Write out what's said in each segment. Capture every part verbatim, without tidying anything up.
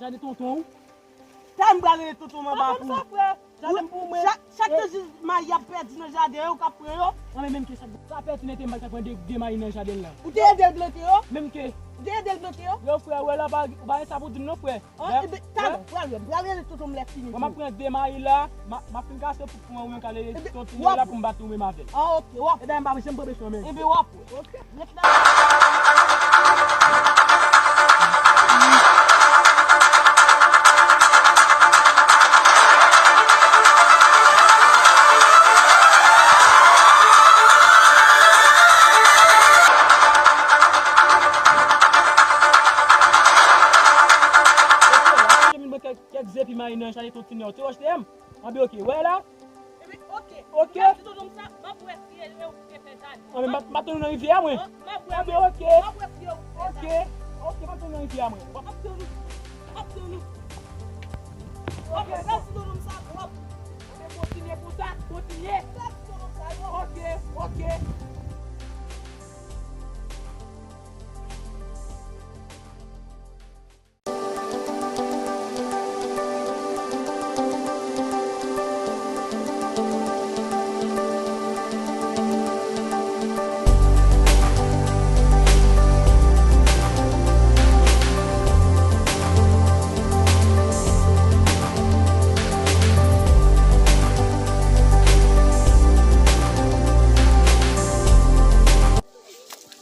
Gade tonton ou. Sa m pral rele tonton m anba pou ou. Sa fè m pou mwen. Chak, chak tan jis mayi ap pèdi nan jaden yo, k ap pran yo. An men menm ke sa, sa pèdi nèt, m pa t pran de, de mayi nan jaden la. Ou te ede l plante yo? Menm ke. Ou te ede l plante yo? Yo, frè, wè la, ou pa gen sa pou di m non, frè. An, ebe, talè, pral wè, pral rele tonton m lè fini. Bon, m ap pran de mayi la, m a, m ap fin kase pou pran ou, men kale tonton la pou m bat ou menm avè l. An, oke, w ap. Ebyen, m pa janm pran presyon, men. Ebyen, w ap. Oke. Kèk, kèk zepi mayi nan chale tonton Tinè, ou te wè M? Anben, oke, wè la. Ebyen, oke. Oke. Mèsi tonton m sa, m ap wè si e ou te fè jaden. Anben, m ap, m ap tann ou nan rivyè a, mwen. M ap wè. Anben, oke. M ap wè si e ou te fè jaden. Oke. Oke, m ap tann ou nan rivyè a, mwen. M ap tann ou. M ap tann ou. Oke, mèsi tonton m sa, w ap. Anben, kontinye konsa, kontinye. Mèsi tonton m sa, w ap. Oke, oke.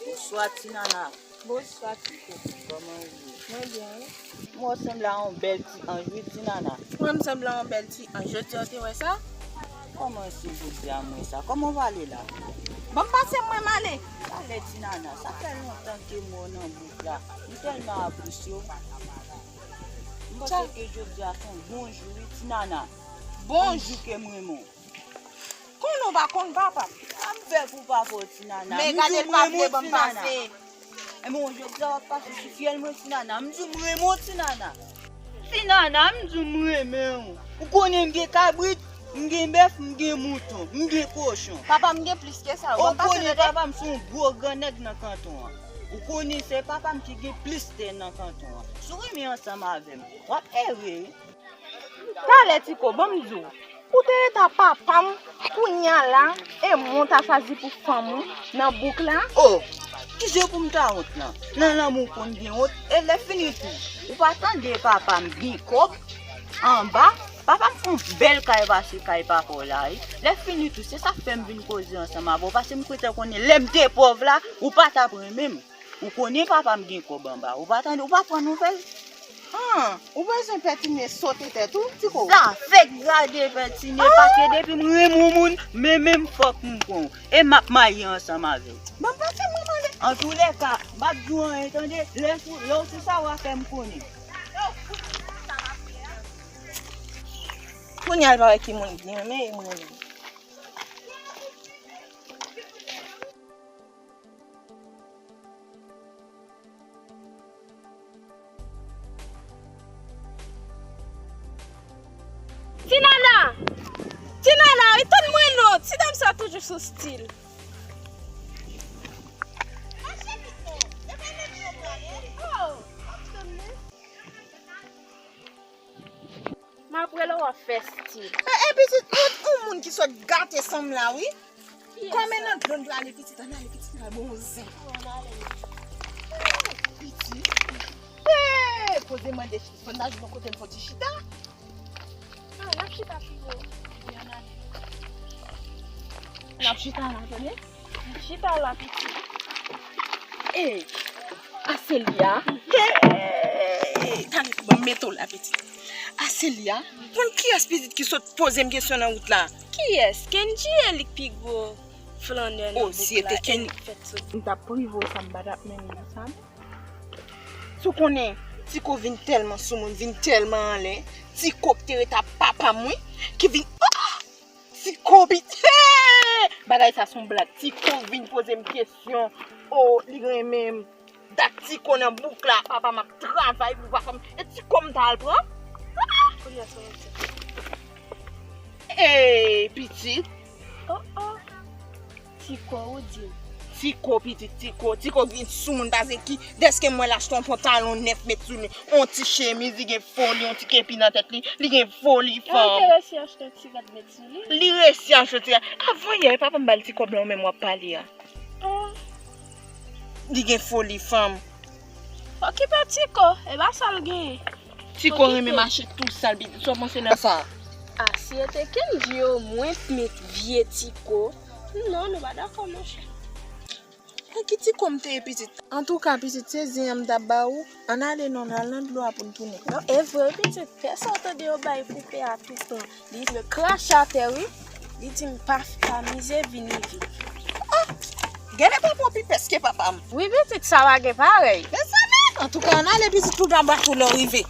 Bonswa, Ti Nana. Bonswa, Ti Kou. Kòman ou ye? Mwen byen, wi. Mwen sanble a yon bèl ti anj, wi, Ti Nana. Mwen m sanble a yon bèl ti anj. Jodi a, w te wè sa? Kòman se jodi a m wè sa? Kòman w ale la? Ban m pase, mwen m ale. Talè, Ti Nana. Sa fè lontan ke m wè w nan bouk la. M tèlman ap wis yo. M panse ke jodi a se yon bon jou, wi, Ti Nana. Bon jou ke m renmen w. Konnen w pa konn papa m. Sa m fè pou papa w, Ti Nana? Men gade l pa vle ban m pase. Ebyen, jodi a w ap pase sou fyèl mwen, Ti Nana. M di w m renmen w, Ti Nana. Ti Nana, m di w m renmen w. Ou konnen m gen kabrit, m gen bèf, m gen mouton, m gen kochon. Papa m gen plis ke sa yo. Ban m pase tande. Ou konnen papa m se yon gwo gran nèg nan kanton an. Ou konnen se papa m ki gen plis tè nan kanton an. Si w renmen ansanm avè m, w ap ere. Talè, Ti Kou, ban m di w. Ou te ret a papa m, kounye a la, e mwen w ta chwazi pou fanm ou nan bouk la? O, kijan pou m ta wont lan? Nan lanmou w konn gen wont, e lè fini tou, ou pa tande papa m gen kòb anba? Papa m fè yon bèl kay pase kay papa w la, wi. Lè fini tou, se sa k fè m vin koze ansanm avè w, paske m kwè te konnen lè m te pòv la, ou pa t ap renmen m. Ou konnen papa m gen kòb anba. Ou pa tande, ou pa pran nouvèl? Han, ou bezwen Pètinye sote tèt ou, Ti Kou? Sa fèk gade Pètinye, paske depi m renmen yon moun, men menm fòk m pran w. E m ap marye ansanm avè w. Ban m pase, mwen m ale. Antoulèka, m p ap di w anyen, tande? Lè sou, lè w sou sa, w a fè m konnen. Kounye a l pa wè ki moun ki renmen, e mwen. Ti Nana! Ti Nana, wi, tann mwen non! Ti dam sa toujou sou stil. Oh! M ap rele w, w ap fè stil. E, e pitit, yon, yon moun ki sot gate san m la, wi. Kòman nan dlo n prale, pitit? Ann ale, pitit, m pral ba w yon zen. Pitit. E, poze mande chita. Fò n al jwenn yon kote n fè ti chita. A, n ap chita pi wo. Wi, ann ale. N ap chita la, tande? N ap chita la, pitit. E, Aselia. Hey! Tande, ban m mete w la, pitit. Aselia, konn kiyès pitit ki sot poze m kesyon nan wout la? Kiyès? Kendji e li k pi gwo flannè nan bouk la, e li k fèk sot. M t ap prive w sa m pa t ap mennen w sa non. Si w konnen, Ti Kou vin tèlman sou moun, vin tèlman anlè, Ti Kou k te ret ak papa m, wi, ki vin, oh! Ti Kou vin, hey! Bagay sa se yon blag. Ti Kou vin poze m kesyon. Oh, li renmen m. Dat Ti Kou nan bouk la, papa m ap travay pou papa m. E Ti Kou m t al pran? Kounye a se yon ti. Ey, pitit. Oh, oh. Ti Kou ou di m. Tiko, pitit Tiko, Tiko vin sou moun, paske ki, dèske m wè l achte yon pantalon nèf met sou li, yon ti chemiz, li gen foli, yon ti kepi nan tèt li, li gen foli, fanm. Ki te resi achte ti rad met sou li? Li resi achte ti rad. Avan yè, papa m ba l ti kòb la, ou menm w ap pale a. Li gen foli, fanm. Okipe Tiko, e pa sa l genyen. Tiko renmen mache tou sal, pitit, sa w panse nan sa? A, si e te Kenji yo, mwen t met vye Tiko. Non, nou pa dakò, monchè. Nan ki Tiko m te ye, pitit? Antouka, pitit, se zen an m t ap ba ou. Ann ale non, n al nan dlo a pou n tounen. Non, e vre, wi, pitit, fè sa w tande yo bay poupè a toutan. Li vle krache atè, wi. Li di m pa, pa mize vini vit. Ah! Genlè papa w pi pès ke papa m. Wi, pitit, sa pa gen parèy. Mezanmi, antouka, ann ale, pitit, pou n ap bat ou lè w rive.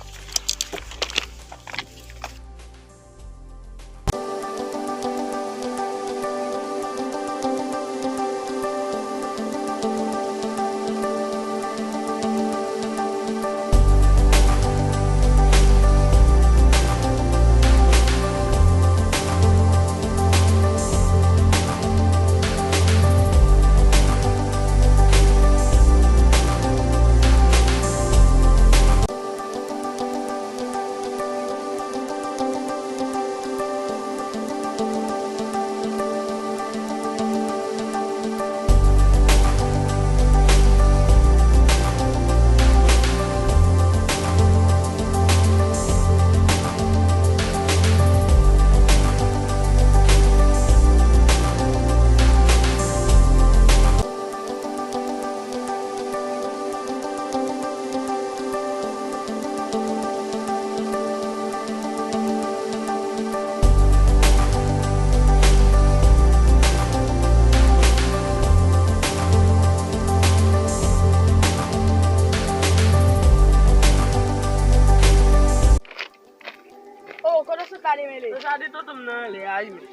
Oh, kote w sot la demele? Nan jaden tonton m nan anlè a, wi, men.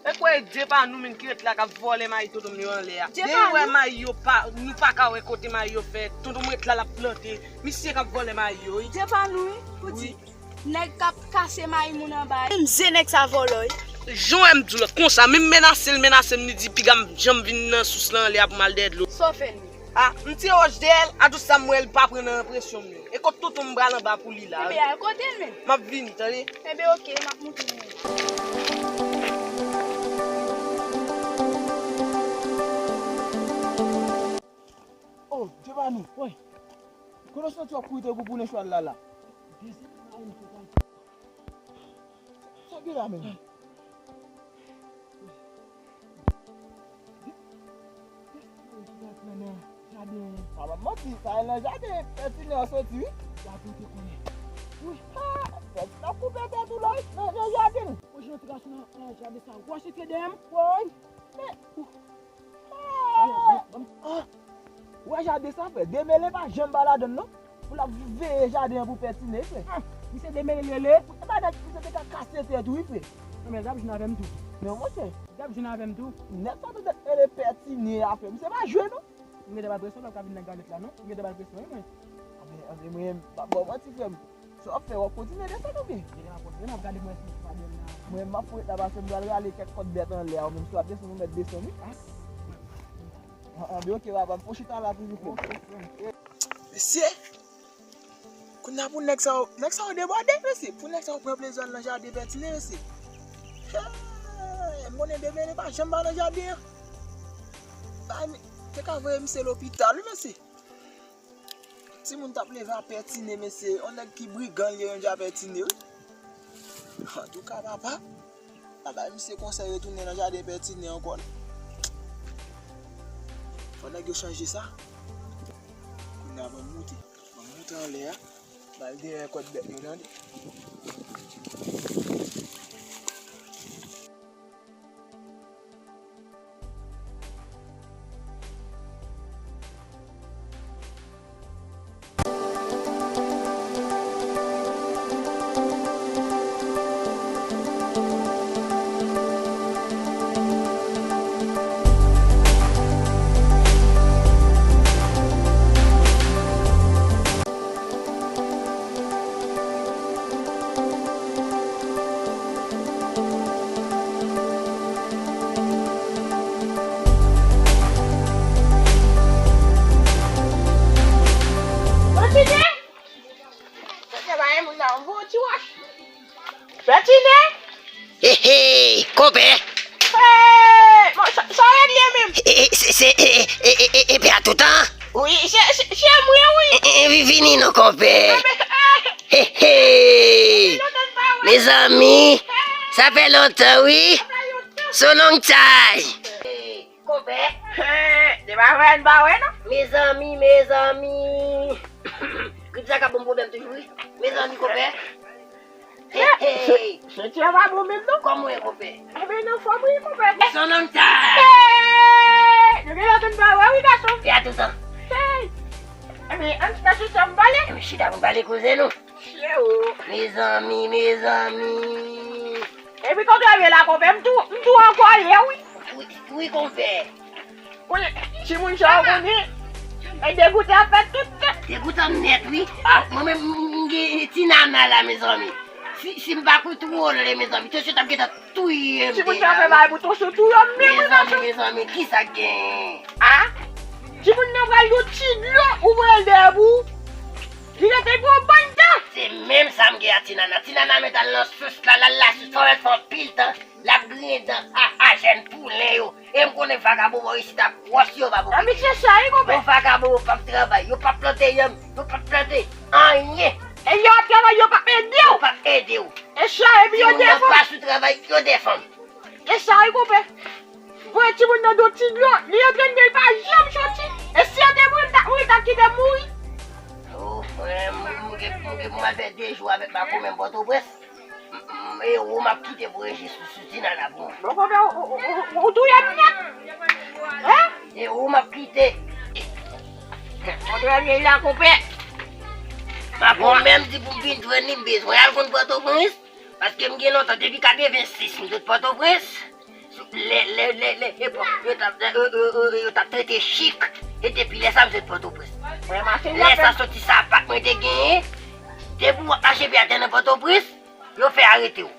E kwè e Djepanou menm ki ret la k ap vòlè mayi tonton m yo anlè a. Depi w wè mayi yo pa, nou pa ka wè kote mayi yo fèt. Tonton m ret la, l ap plante. Misye k ap vòlè mayi yo, wi. Djepanou, wi, pou di. Nèg k ap kase mayi moun anba, wi. Menm zen nèg sa vòlò, wi. Jan w wè m di w la, konsa, menm menase l menase m, li di piga m janm vin nan sous lan anlè a pou m al dèyè dlo. Sa w fè l menm? A, m tire wòch dèyè l, a tout sa m wè l pa pran nan enpresyon m yo. E kot tonton m pral anba pou li la. Enben, al kote l menm. M ap vini, tande? Enben, oke, m ap montre w. Oh, Djepanou. Wi. Kote w soti w ap kouri tankou poune chwal la la? Sa gen la menm? Jaden. A, pa manti, sa e nan jaden Pètinè an soti, wi. Gade ou te konnen. Wi. Ha! Pètinè koupe tèt ou la, wi, nan, nan jaden. Ou jwenn ti gason nan, nan jaden sa, wòch te dèyè m. Woy! Men, ou, ah! Ou wè jaden sa, frè? Demele pa janm pa ladann, non. Pou l ap veye jaden an pou Pètinè, frè. Ah, misye Demele l rele? E pa nèg misye te ka kase tèt ou, wi, frè. Non, men l t ap jwenn avè m tou. Non, monchè. L t ap jwenn avè m tou. Nèg sa te dèt rele Pètinè a, frè. Misye pa jwe, non. M gentan ba l presyon, l ap ka vin nan galèt la, non. M gentan ba l presyon, wi, mwen. Anben, anben, mwen, m pa ba w manti, frè m. Sa w ap fè, w ap kontinye desann oubyen? Gentan m ap kontinye, m ap gade mwen si m pa dèyè m nan. Mwen, m ap fout la, paske m pral rale kèk kòt bèt anlè a, ou menm si w ap desann, ou mèt desann, wi. Ah. Ah, ah, ben, oke, papa, m fò chita la toujou, frè m. Oke, frè m. Mesye, kounye a pou nèg sa yo, nèg sa yo debòde, mesye. Pou nèg sa yo pran plezi al nan jaden Pètinè, mesye. Hey, m konnen Demele pa janm pa nan jaden an. Bay, te ka voye misye lopital, wi, mesye. Timoun t ap leve a Pètinè, mesye. Yon nèg ki brigan li ye, yon dja Pètinè, wi. Antouka, papa, pa bay misye konsèy retounen nan jaden Pètinè ankò, non. Fò nèg yo chanje sa. Kounye a, ban m moute. Ban m moute anlè a. M al dèyè kòt bèt yo, tande. Bertine? Hey, hey, konpè! Hey! Bon, sa, sa w regle menm? E, e, se, se, e, e, e, e, e, pè a toutan? Wi, se, se, se mwen, wi. E, e, e, vi-, vini non, konpè. Hey, hey! Mezanmi, sa fè lontan, wi. So long time. Konpè. Hey, se pa vre, n pa wè, non? Mezanmi, mezanmi. Grip sa ka ban m pwoblèm toujou, wi. Mezanmi, konpè. Hey, hey. Senti an pa bon menm, non? Kòman w ye, konpè? Enben, nan fòm, wi, konpè. So long time. Hey! Nou gen lontan n pa wè, wi, gason. E a toutan. Hey! Enben, ann chita sou sa m pale. Enben, chita pou n pale koze nou. Mezanmi, mezanmi. Epi kote w ye la, konpè, m tou, m tou an kòlè, wi. Wi, wi, konpè. Wi, timoun sa yo konnen. E degoute ap fè tout tan. Degoute nèt, wi. Mwen menm, m, m gen ti nana la, mezanmi. Si, si m pa kontwole, mezanmi, Tosyo t ap gentan touye m deja. Timoun sa fè bagay pou Tosyo touye m, men mwen. Mezanmi, mezanmi, kisa k genyen? A? Timoun nan pral yon ti dlo, ou voye l dèyè pou ou. Li rete pou yon bann tan. Se menm sa m gen a ti nana. Ti nana mèt al nan sous la, l al la sous, fò l fè anpil tan. L ap griyen dan a, a jèn poulen yo. E m konnen vagabon bò isit ap gwòs yo pa pou. Anben, se sa, wi, konpè. Bon, vagabon yo p ap travay, yo p ap plante yanm, yo p ap plante anyen. E yo ap travay, yo p ap ede w. Yo p ap ede w. E sa, epi yo defann. Timoun nan pa sou travay, yo defann. E sa, wi, konpè. Voye timoun nan do ti dlo, li antrene, li pa janm soti. E si yo te mouri, m ta, ou ta kite m mouri. Oh, frè m, m gen, m gen pou m al fè de jou avèk makomè m Pòtoprens. M, m, e ou m ap kite pou reji sou, sou ti nana pou mwen. Bon, konpè, ou, ou, ou, ou touye m nèt. Hein? E ou m ap kite. Konpè, vye la, konpè. Makomè m di pou m vin jwenn li, m bezwen al konn Pòtoprens. Paske m gen lontan, depi katrevensis, m sot Pòtoprens. Lè, lè, lè, lè, epòk, yo t ap, yo, yo, yo, yo t ap trete chik. E depi lè sa, m sot Pòtoprens. Lè sa, soti sapat mwen te genyen. Depi w ap mache pye atè nan Pòtoprens, yo fè arete w.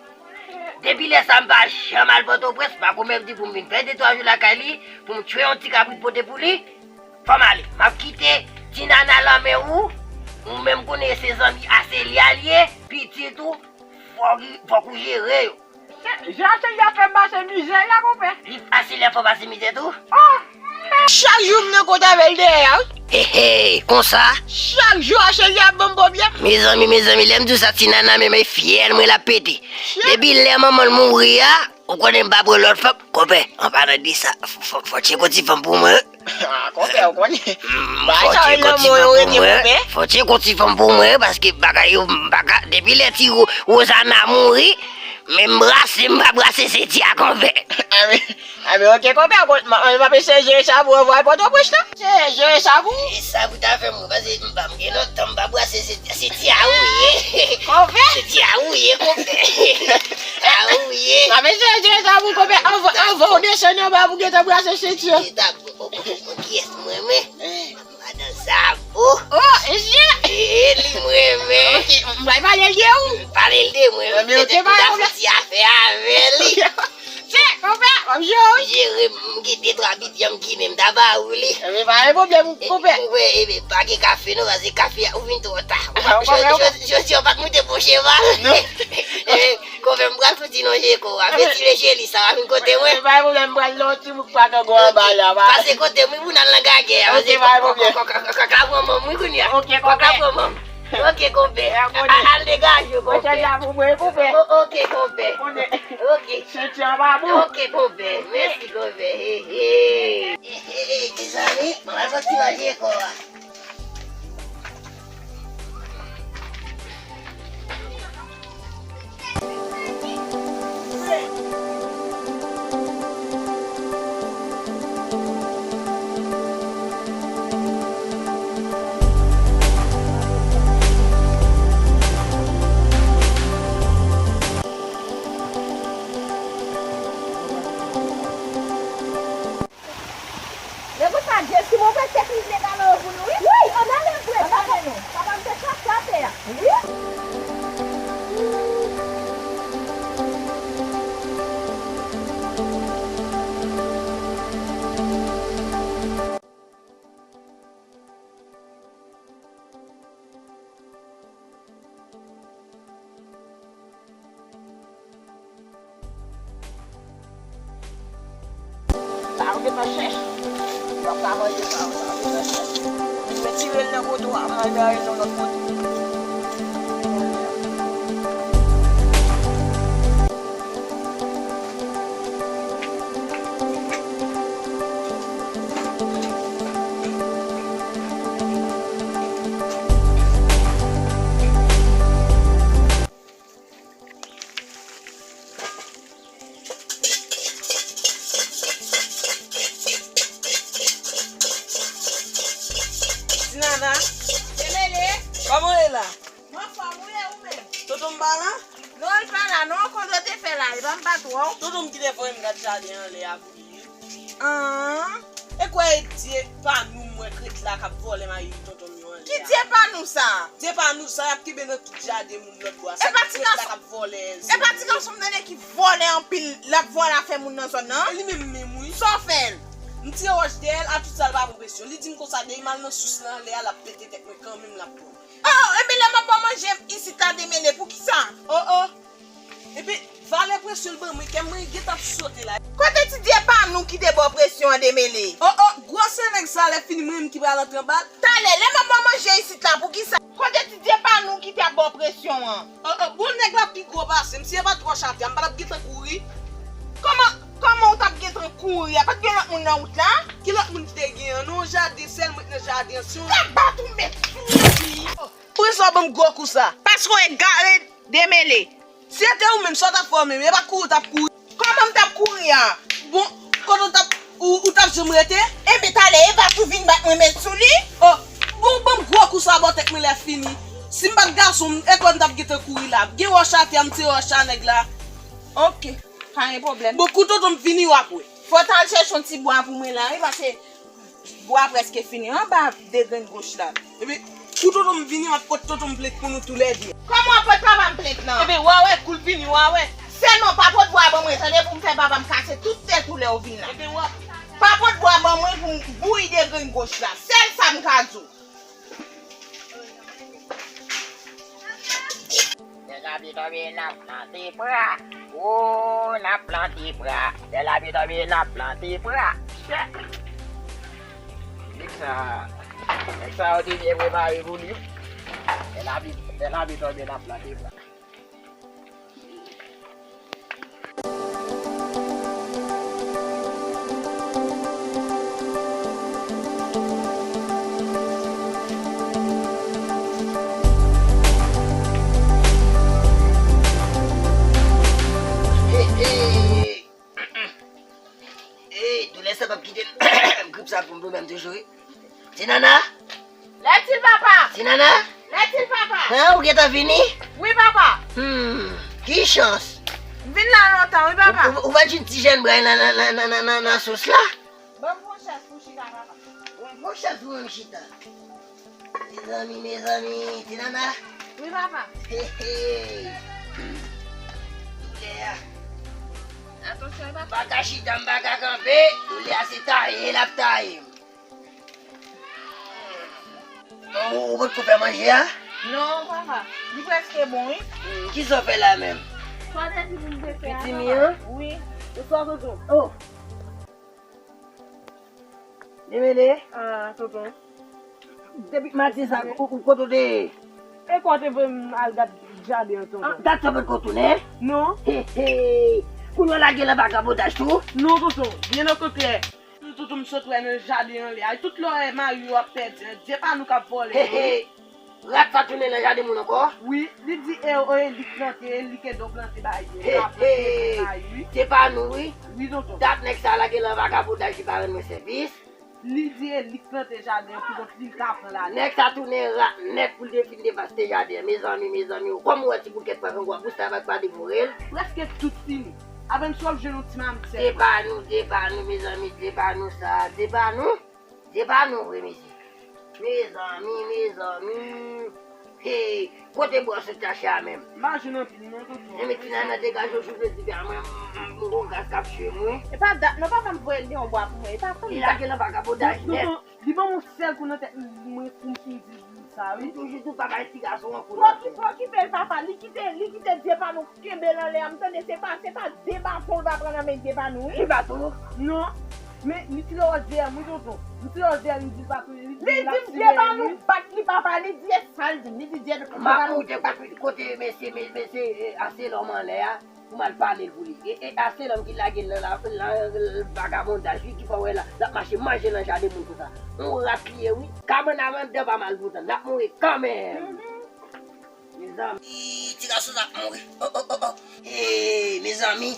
Depi lè sa, m pa janm al Pòtoprens. Makomè m di pou m vin fè de twa jou lakay li, pou m tchwe yon ti kabrit pote pou li. Fò m ale. M ap kite ti nana lan men ou. Ou menm konnen se zanmi Aselya l ye, pitit ou. Fòk, fòk ou jere yo. Jan Aselya fè m pase mizè la, konpè. Li Aselya fè w pase mizè tou? Oh! Chak jou m nan kont avè l dèyè a, wi. He, he, konsa? Chak jou Aselya ap ban m pwoblèm. Mezanmi, mezanmi, lè m di w sa, ti nana menm e fyèl mwen l ap pete. Depi lè manman l mouri a, ou konnen m pa pran lòt fanm. Konpè, an palan de sa, fò, fò, fò tcheke yon ti fanm pou mwen. Ah, konpè, ou konnen. Bagay sa yo lanmò yo rete, konpè. Fò tcheke yon ti fanm pou mwen, paske bagay yo, m pa ka, depi lè ti Ro-, Rosana mouri, men m brase, m pa brase Sentia, konpè. Anben, anben, oke, konpè, m ap eseye jere sa pou w al Pòtoprens, non. Eseye jere sa pou ou. E sa pou ta fè mwen, paske m pa, m gen lontan m pa brase Sentia, Sentia ou ye. Konpè. Sentia ou ye, konpè. A ou ye. M ap eseye jere sa pou ou, konpè, anvan, anvan w desann anba pou gentan brase Sentia. Kiyès mwen, men? Madan Savo. Oh, e jan. E, e li mwen, men. Oke, m pral pale l de ou. Pale l de mwen. Anben, oke, pa gen pwoblèm. Fè afè avè li. Se, konpè, m ap jere w. Jere m, m gen de twa bidye m ki menm ta ba ou li. Anben, pa gen pwoblèm, konpè. Konpè, e, pa gen kafe non, paske kafe a, ou vin twò ta. Jodi, jodi, jodi, ou pa t moute pou cheval. Non. E, konpè, m pral fouti lonje kò w. Avèti mesye li, sa va vin kote mwen. Pa gen pwoblèm, m pral lòti. Pa gen gwo anba la, pa. Pase kote m, wi, pou n al nan gagè a. Oke, pa gen pwoblèm. Kòk la pran manm, wi, kounye a. Oke, konpè. Kòk la pran manm. Oke, konpè. Al degaje w, konpè. Mwen chèche pou mwen, konpè. Oke, konpè. Oke. Senti an pa bon. Oke, konpè. Mèsi, konpè. He, he. He, he, mezanmi, mwen al fè ti manje kò a. Men konsa, Jezi, mon pè, tèt li vle galon yo pou nou. Antre nan chèch. W ap ka manje sa, w ap ka antre nan chèch. Retire l nan kote w ap manje a, yon lòt kote. Tinana. Demele. Kòman w ye la? M anfòm, wi, e ou menm? Tonton m pa la? Non, l pa la, non. Kote w te fè la? E pa m pa t wè w. Tonton m ki te voye m gad jaden anlè a pou li. An. E kwè e Dye pa nou m wè k ret la k ap vòlè mayi tonton m yo anlè a. Ki Dye pa nou sa? Dye pa nou sa, y ap kenbe nan tout jaden moun lòt bò a. Sa k ret la k ap vòlè. E pa ti gason m tande ki vòlè anpil, l ap vòlè afè moun nan zòn nan? E li menm menm, wi. Sa w fè l? M tire wòch dèyè l, a tout sa l pa pran presyon. Li di m konsa, depi m al nan sous lan anlè a, l ap pete tèt mwen kanmenm, l ap pran. Oh, oh, ebyen lè m ap ba w manje isit la, Demele, poukisa? Oh, oh. Epi, valè presyon l ban mwen, kè mwen gentan ap sote la. Kote ti Dye pa nou ki te ba w presyon an, Demele? Oh, oh, gwosè nèg sa, lè fini mwen menm ki pral antre anba l. Talè, lè m ap ba w manje isit la, poukisa? Kote ti Dye pa nou ki t ap ba w presyon an? Oh, oh, bon, nèg la pi gwo pase m, si e pa t wòch afya, m pa t ap gentan kouri. Kòman, kòman w t ap gentan kouri a? Pa t gen lòt moun nan wout la? Ki lòt moun ki te gen an? Non, jaden, sèl mwen k nan jaden an, si yon... T ap bat ou met sou li. Poukisa w ban m gwo kou sa? Paske w egare, Demele. Si se te ou menm, sa w t ap fè w menm? E pa kouri w t ap kouri? Kòman m t ap kouri a? Bon, kote w t ap, ou, ou t ap janm rete? Ebyen, talè, e bat ou vin bat mwen met sou li? Oh, bon, ban m gwo kou sa bò tèt mwen lè fini. Si m pa t gason, e kwè m t ap gentan kouri la. Gen wòch afya, m tire wòch a nèg la. Oke, pa gen pwoblèm. Bon, kou tonton m vini, w ap wè. Fò w t al chèche yon ti bwa pou mwen la, wi, paske bwa prèske fini anba de grenn goch la. Ebyen, kou tonton m vini, m ap pot tonton m plent pou nou toulède. Kòman w ap pot papa m plent lan? Ebyen, w a wè, kou l vini, w a wè. Sèlman pa pot bwa ban mwen, tande, pou m fè papa m kase tout tèt ou lè w vin la. Ebyen, w a... Pa pot bwa ban mwen pou m bouyi de grenn goch la. Sèl sa m ka di w. Lè lapli tonbe, n ap plante pra. O, n ap plante pra. Lè lapli tonbe, n ap plante pra. Chè! Nèg sa, nèg sa yo te byen prepare pou li. Lè lapli, lè lapli tonbe, n ap plante pra. Hey, hey. Ey, doulè sa p ap kite m. Grip sa pou m, pou m toujou, wi. Ti Nana? Lètil, papa! Ti Nana? Lètil, papa! An, ou gentan vini? Wi, papa! Hmm, ki chans! M vin la lontan, wi, papa! Ou, ou, ou pa t jwenn ti jèn bray nan, nan, nan sous la? Ban m pran chèz pou chita, papa. Ban m pran chèz pou mwen chita. Mezanmi, mezanmi, ti Nana. Wi, papa. Hey, hey. Doulè a. Atansyon, papa. M pa ka chita, m pa ka kanpe. Doulè a se taye l ap taye m. Ou, ou potko fè manje a? Non, papa. Li prèske bon, wi. Hmm, kisa w fè la menm? Sa w te di pou m te fè a, papa. Pitimi an? Wi. Bonswa, tonton. Oh. Demele. Ah, tonton. Depi maten sa, ou, ou kote w te ye? E kwa te voye m al gad jaden an, tonton. Ah, dat sa potko tounen? Non. He, he. Kounye w lage nan vagabondaj tou? Non, tonton. Byen okontrè. Tonton, m sot wè nan jaden an lè a. Tout lè w wè mayi yo ap pèdi an, Dye pa nou k ap vòlè yo, wi. He, he. Rat sa tounen nan jaden moun ankò? Wi, li di e, e li k plante, e li k ede w plante bay yo. He, he. Dye pa nou, wi. Wi, tonton. Dat nèg sa lage nan vagabondaj, li pa rann mwen sèvis. Li di e li k plante jaden an, pou kont li, li ka pran lajan. Nèg sa tounen rat nèt pou l te fin devaste jaden an. Mezanmi, mezanmi, kòm ou wè ti boukèt pa grangou a, pou sa va pa devore l. Prèske tout fini. Apèn si w ap jwenn yon ti mamit sèlman. Dye pa nou, Dye pa nou, mezanmi, Dye pa nou sa, Dye pa nou. Dye pa nou vre, mesye. Mezanmi, mezanmi. Hey, kote bwa sot chache a menm? M pa jwenn anpil non, tonton. Enben, ti Nana degaje w sou festival mwen, m, m, m gon gaz k ap tye m, wi. E pa dat non, papa m voye l gen yon bwa pou mwen. E pa konn dat. Li lage nan vagabondaj nèt. Tonton, li ban m yon sèl kou nan tèt mwen pou m fin di l sa, wi. M toujou di w pa bay ti gason an kou nan tèt. Pwokipe l, papa. Li kite, li kite Dye pa nou kenbe l anlè a. M tande se pa, se pa de baton l va pran nan men Dye pa nou, wi. Ki baton? Non. Men, li ti lòzè, wi, tonton. Li ti lòzè, li di l pa touye, li di l ap simen li. Li di m Dye ba nou bat li, papa, li di e sa l di m. Li di Dye ba nou bat li. M ap moute kote, kote mesye, me-, mesye, eh, Aselòm anlè a, pou m al pale l pou li. E, e Aselòm ki lage l nan la, nan vagabondaj, wi, ki fè w wè la, l ap mache manje nan jaden moun konsa. On rat li ye, wi. Kabann a anndan pa mal poutan, l ap mouri kanmenm. Mezanmi, ti gason sa ap mouri. Oh, oh, oh, oh. Hey, mezanmi.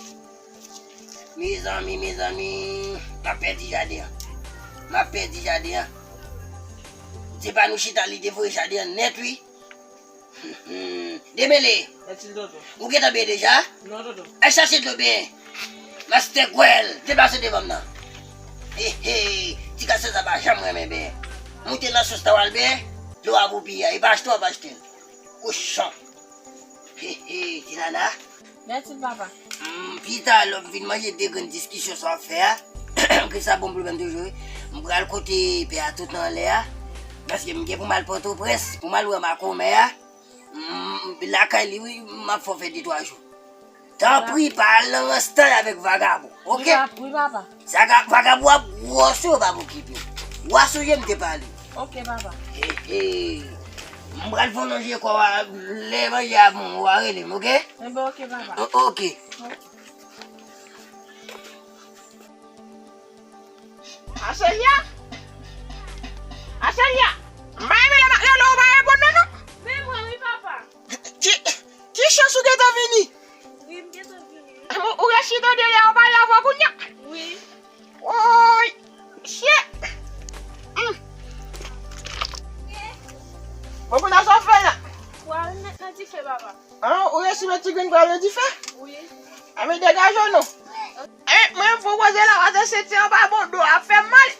Mezanmi, mezanmi. M ap pèdi jaden an. M ap pèdi jaden an. Se pa nou chita li devore jaden an nèt, wi. Demele. Mèsi, tonton. Ou gentan byen deja? Non, tonton. Al chache dlo byen. Mastè Gwèl, deplase devan m nan. He, he, ti gason sa pa janm renmen byen. Moute nan sous la w al byen. Dlo a pou piya. E pa achte w ap achte l. Kochon. He, he, ti nana. Mèsi, papa. Hmm, pita, lè m fin manje de grenn diskisyon sa w ap fè a, ke sa bon pwoblèm toujou, wi. M pral kote pè a tout anlè a. Paske m gen pou m al Pòtoprens, pou m al wè makomè a. Hmm, lakay li, wi, m ap fè w fè de twa jou. Tanpri, pa al nan rans tan avèk vagabon. Ok? Wi, papa. Sa ka, vagabon ap gwo sou yo, pa okipe. Wa sonje m te pale. Ok, papa. He, he. M pral fè w lonje kò a, lè manje a bon, w a rele m, ok? Enben, ok, papa. O-, ok. Ok. Aselya! Aselya! M pa renmen lè m ap rele w, ou pa reponn non, non. Se mwen wi, papa. Ki, ki chans ou gentan vini? Wi, m gentan vini, wi. Ou, ou resi tande lè yo pale avè w kounye a? Wi. Woy! Shit! Hmm. Bon, kounye a sa w ap fè la? Pral met nan dife, papa. An, ou resi met ti grenn pral nan dife? Wi. Anben degaje w non. E, mwen m pwopoze la, pase senti an pa bon, do ap fè m mal.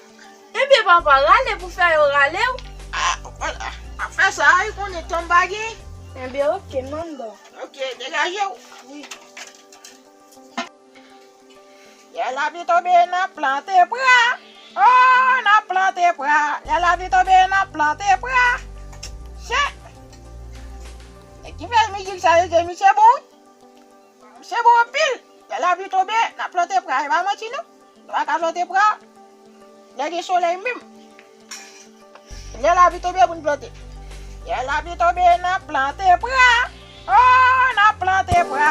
Ebyen, papa, rale pou fè yo rale w. A, a, a fè sa, wi, konnen tan m pa gen. Ebyen, ok, m anndan. Ok, degaje w. Wi. Lè lapli tonbe, n ap plante pra. Oh, n ap plante pra. Lè lapli tonbe, n ap plante pra. Shit! E ki fè mizik sa yo, misye bon, wi. Misye bon anpil. Lè lapli tonbe, n ap plante pra. E pa manti, non. Nou pa ka plante pra lè gen solèy menm. Lè lapli tonbe pou n plante. Lè lapli tonbe, n ap plante pra. Oh, n ap plante pra.